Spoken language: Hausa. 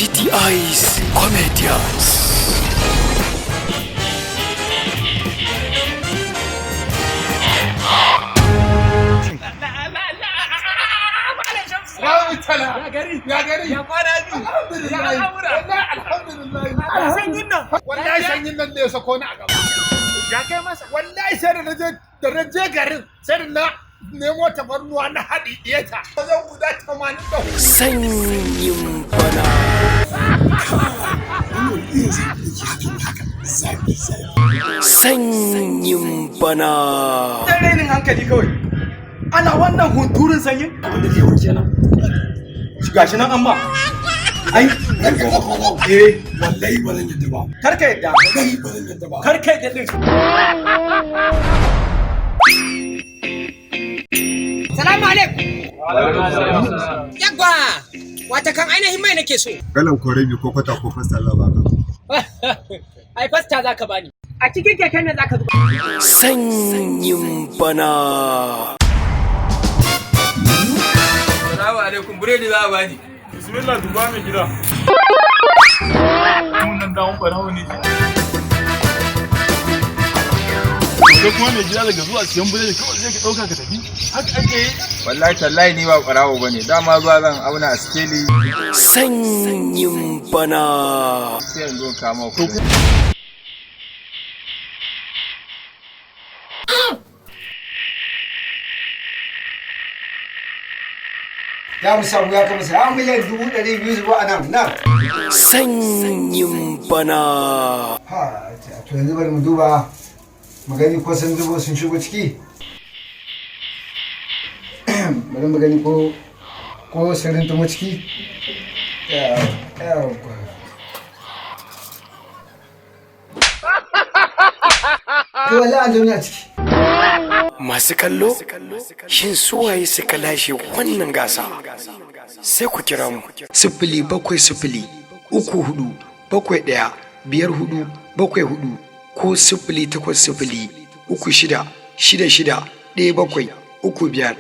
City Eyes Comedians. Ya gari. Ya gari. Ya kwana biyu. Alhamdulillah. Ya al'amura. Wallahi alhamdulillah. Sanyin nan. Wallahi sanyin nan da ya sako ni a gaba. Ya kai masa. Wallahi sai da naje da naje garin sai da na nemo tafarnuwa na haɗi ɗiyata. Wajen guda 84. Sanyin bana. Sanyin bana. Dan rainin hankali kawai. Ana wannan hunturun sanyin? Abin da zai wuce nan. Gashi nan amma. Ai, eh, Wallahi ba zan yadda ba. kar ka yadda. Wallahi ba zan yadda ba. Kar ka yadda din. Salamu alaikum. Yagwa, wata kan ainihin mai nake so. Galan ko rabi ko kwata ko fasta za ba ka. Ai fasta za ka bani. A cikin keken nan za ka zuba. Sanyin bana. Salamu alaikum, buredi za a bani. Bismillah, duba mai gida. Mun nan dawon barawo ne. Ko kuma mai gida daga zuwa siyan biredi kawai sai ka ɗauka ka tafi. Haka ake yi. Wallahi tallahi ni ba ɓarawo bane. Dama zuwa zan auna a sikeli Sanyin bana. sai yanzu in kama ku. Za mu samu ya kama saya 200,000 zuba a nan nan. Sanyin bana. Ha, to yanzu bari mu duba mu gani ko sun zubo sun shigo ciki. Bari mu gani ko sun rintumo ciki. Yawwa. To wallahi an zaune a ciki. Masu kallo, shin suwaye suka lashe wannan gasa? Sai ku kira mu. 070 34 71 54 74 ko 080 36 66 17 35.